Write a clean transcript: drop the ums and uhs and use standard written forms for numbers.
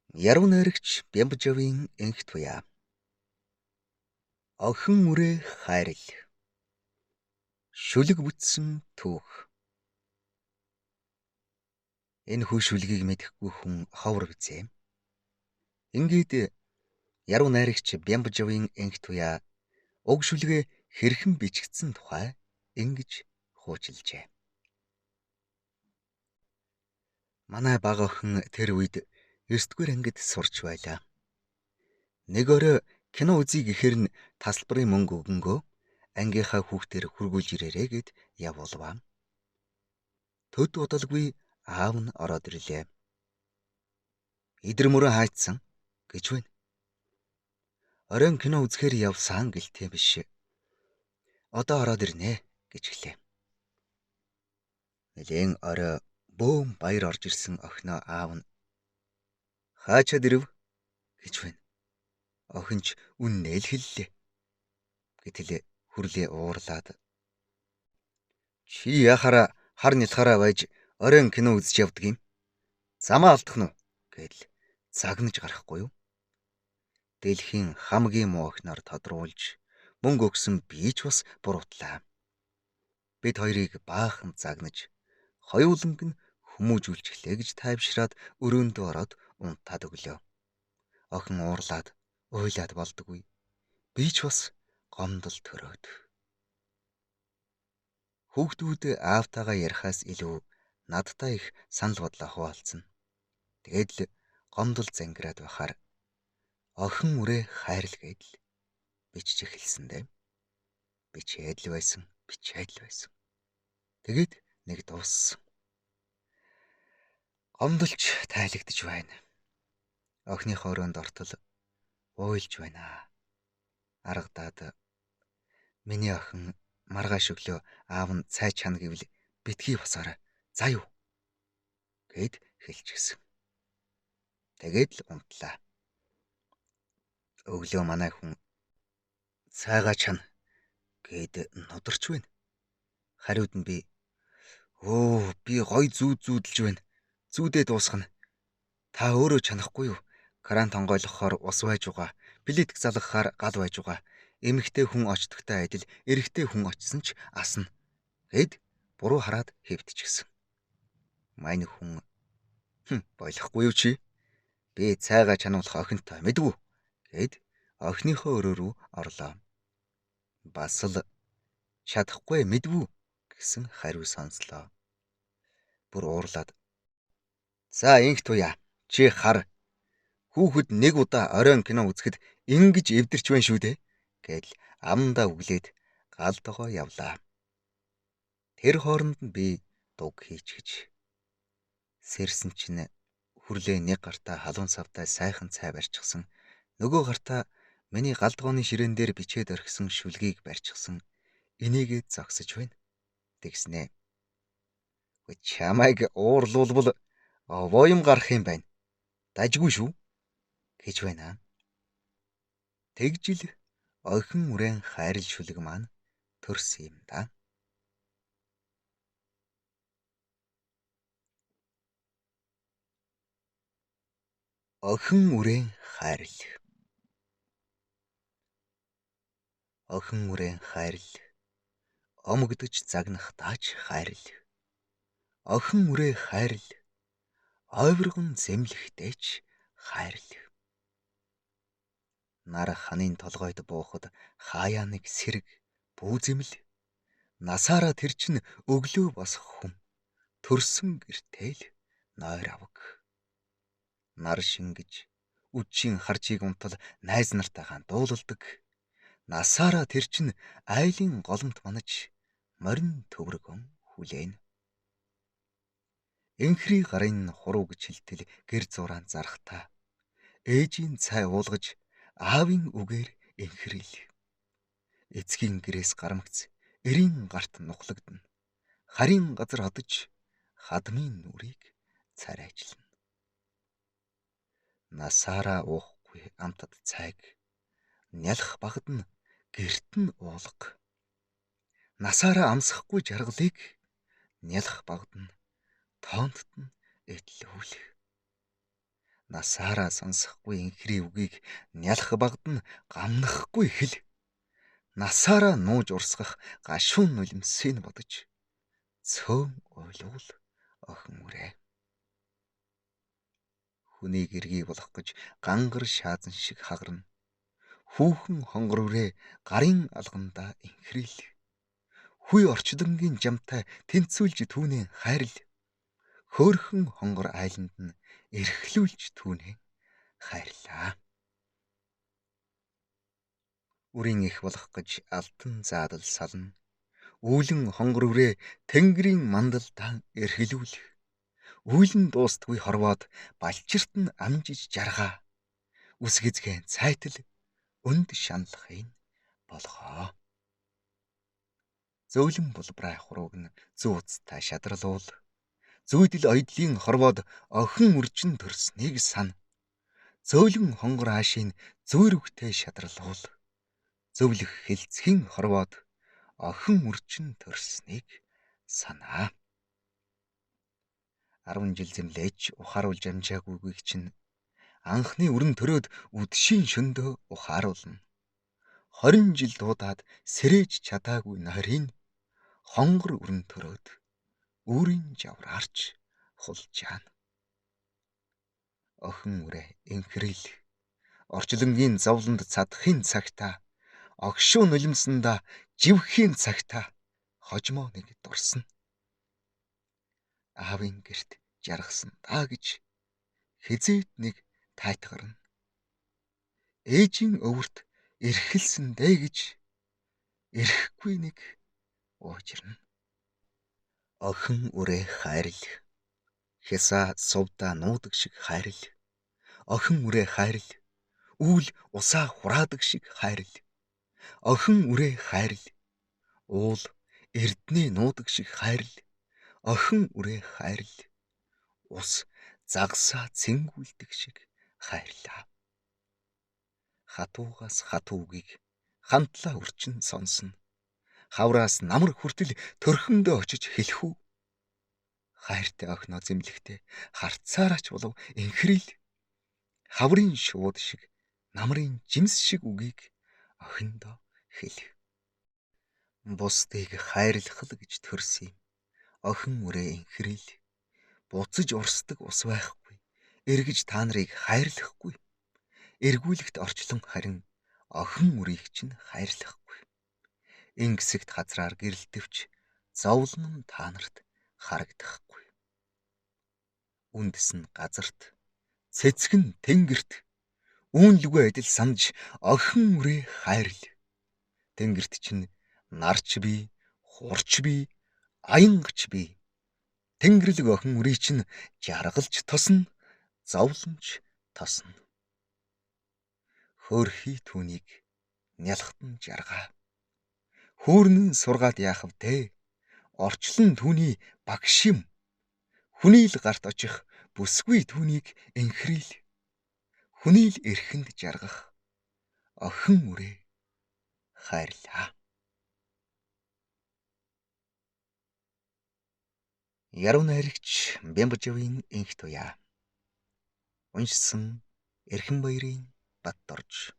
Яруу найрагч Бямбжавын энх туяа. Охин үрээ хайрл. Шүлэг бүтсэн түүх. Энэ хүү шүлгийг мэдэхгүй хүн ховор бизээ. Ингээд яруу найрагч Бямбжавын энх туяа уг шүлгээ хэрхэн бичигдсэн тухай ингэж хуучилжээ. Манай бага охин тэр үед 9-р ангид сурч байлаа. Нэг орой кино үзье гэхээр нь тасалбарын мөнгө өгөнгөө ангийнхаа хүүхдээр хүргүүлж ирээрэй гэд явуулваа. Төд удалгүй аав нь ороод ирлээ. Идэр мөрөө хаайцсан гэж байна. Оройн кино үзэхээр явсан гэлтэй биш. Одоо ороод ирнэ гэж хэлээ. Нэлээн орой бөөн баяр орж ирсэн охиноо аав нь хаачаад ирэв гэж байна. Охин ч үннээ л хэллээ. Гэтэл хүрлээ уурлаад чи яхаараа хар нялхаараа байж оройн кино үзэж явдаг юм. Замаа алдах нь уу гэдэл загнаж гарахгүй юу? Дэлхийн хамгийн муу охиноор тодруулж мөнгө өгсөн би ч бас буруутлаа. Бид хоёрыг баахан загнаж хоёуланг нь хүмүүжүүлчихлээ гэж тайвшраад өрөөндөө ороод унтаад өглөө. Охин уурлаад уйлаад болдоггүй. Би ч бас гомдол төрөөд. Хүүхдүүд аавтайгаа ярихаас илүү надтай их санал бодлоо хуваалцсан. Тэгээд л гомдол зангираад байхаар охин үрээ хайрл гэдэл бичиж эхэлсэн дээ. Бичээд л байсан, бичээд л байсан. Тэгээд нэг дууссан. Гомдолч тайлагдж байна. Охиныхоо өрөөнд ортол уйлж байна. Аргадаад миний охин маргааш өглөө аав нь цай чана гэвэл битгий босоорой. За юу гэд хэлчихсэн. Тэгээд л унтлаа. Өглөө манай хүн цайгаа чана гэд нударч байна. Хариуд нь би өө би гой зүүд зүүдэлж байна. Зүүдээ дуусгана. Та өөрөө чанахгүй юу? Кран тонгойлохоор ус байж угаа. Плитк залгахаар гал байж угаа. Эмэгтэй хүн очдогтой адил эрэгтэй хүн очсон ч асна гэд буруу хараад хэвтчихсэн. Мань хүн болохгүй юу чи? Би цайгаа чануулах охинтой мэдвүү гэд охиныхоо өрөө рүү орлоо. Бас л чадахгүй мэдвүү гэсэн хариу сонслоо. Бүр уурлаад за инх туяа чи хар хүүхэд нэг удаа оройн кино үзэхэд ингэж эвдэрч байна шүү дээ гэдэл амдаа өглөөд гал тогоо явлаа. Тэр хооронд нь би дуг хийчихэж сэрсэн чинь хүрлээ нэг гартаа халуун савтай сайхан цай барьчихсан. Нөгөө гартаа миний гал тогооны ширээн дээр бичээд орхисон шүлгийг барьчихсан. Энийгээ зогсож байна. Тэгснэ. Чамайг уурлуулбал овоо юм гарах юм байна. Дажгүй шүү гэж байна. Тэгжил охин үрээн хайрл шүлэг маань төрсөн юм да. Охин үрээн хайрл. Охин үрээн хайрл. Омогдож загнах таач хайрл. Охин үрээ хайрл. Ойврогон зэмлэхтэйч хайрл. Нар ханын толгойд буухад хаяа нэг сэрэг бүүзэмэл. Насаараа тэр чин өглөө босох хүн. Төрсөн гэртэл нойр авг. Нар шингэж үдшийн харжийг унтал найз нартайгаан дуулалдаг. Насаараа тэр чин айлын голомт манаж морин төврөгөн хүлээн. Энхрий гарын хуруу гэж хэлтэл гэр зураан зархтаа. Ээжийн цай уулгаж аавын үгээр энхрэл. Эцгийн гэрээс гармагц эрийн гарт нухлагдана. Харийн газар одож хадмын нүрийг царайчлана. Насаараа уухгүй амтад цайг нялх багад нь гэрт нь уулга. Насаараа амсахгүй жаргалыг нялх багад нь тоонтод нь этлүүл. Насаараа сонсохгүй инхрийн үгийг нялх багд нь гамнахгүй хэл. Насаараа нууж урсгах гашуун нулимсыг бодож цөөн уйлуул охин үрээ. Хүнийг эргий болох гэж гангар шаазан шиг хагарна. Хүүхэн хонгор үрээ гарын алгандаа инхрийл. Хүй орчлонгийн жамтай тэнцвүүлж түүнээ хайрл. Хөөрхөн хонгор айланд нь эрхлүүлж түүнээ хайрлаа. Үрийн их болох гэж алтан заадал сална. Үүлэн хонгор үрээ тэнгэрийн мандалдаа эрхлүүл. Үүлэн дуустгүй хорвоод балчирт нь амжиж жаргаа. Үсгэзгэн цайтал өнд шаналхын болгоо. Зөөлөн булбрай хурууг нь зүү уцтай шадралуул. Зүйдэл ойдлын хорвоод охин үржин төрснийг сан. Зөөлөн хонгор аашийн зүйрвгтэй шадралуул. Зөвлөх хэлцхийн хорвоод охин үржин төрснийг санаа. 10 жил зэмлээж ухааруулж амжаагүйг чинь анхны өрн төрөөд үдшийн шөндөө ухааруулна. 20 жил дуудаад сэрээж чадаагүй нойрын хонгор өрн төрөөд өөрийн жавраарч хулжаана. Охин үрээ инхрэл. Орчлонгийн зовлонд цадахын цагта огшуу нулимсандаа живхийн цагта хожмоо нэг дурсна. Аавын гэрт жаргасан даа гэж хизээд нэг тайтгарна. Ээжийн өвөрт эрхэлсэн дээ гэж эрэхгүй нэг уужирна. Охин үрээ хайрл. Хясаа сувдаа нуудаг шиг хайрл. Охин үрээ хайрл. Үүл усаа хураадаг шиг хайрл. Охин үрээ хайрл. Уул эрдэнэ нуудаг шиг хайрл. Охин үрээ хайрл. Ус загсаа цэнгүүлдэг шиг хайрлаа. Хатуугаас хатуугийг хамтлаа үрчин сонсно. Хавраас намар хүртэл төрхөндөө очиж хэлэх үү? Хайртай охиноо зэмлэхдээ харцаараач болов инхрил. Хаврын шууд шиг намрын жимс шиг үгийг охиндоо хэл. Бусдыг хайрлах л гэж төрсөн юм. Охин үрээ инхрил. Буцаж урсдаг ус байхгүй. Эргэж та нарыг хайрлахгүй. Эргүүлэгт орчлон харин охин үрийг чинь хайрлахгүй. Ингэсэгт хазраар гэрэлтвч зовлон нь та нарт харагдахгүй. Үндэс нь газарт, цэцэг нь тэнгэрт. Үүнлүгэ адил санаж охин үрээ хайрл. Тэнгэрт чинь нарч бий, хурч бий, аянгач бий. Тэнгэрлэг охин үрий чинь жаргалж тосно, зовлонч тосно. Хөөрхий түүнийг нялхтан жаргаа. Хөөрнөн сургаад яах вэ? Орчлон түүний багш юм. Хүний л гарт очих бүсгүй түүнийг инхрийл. Хүний л эрхэнд жаргах охин үрээ хайрлаа. Яруу найрагч Бямбажавын энх туяа. Уншсан Эрхэн баярын Батдорж.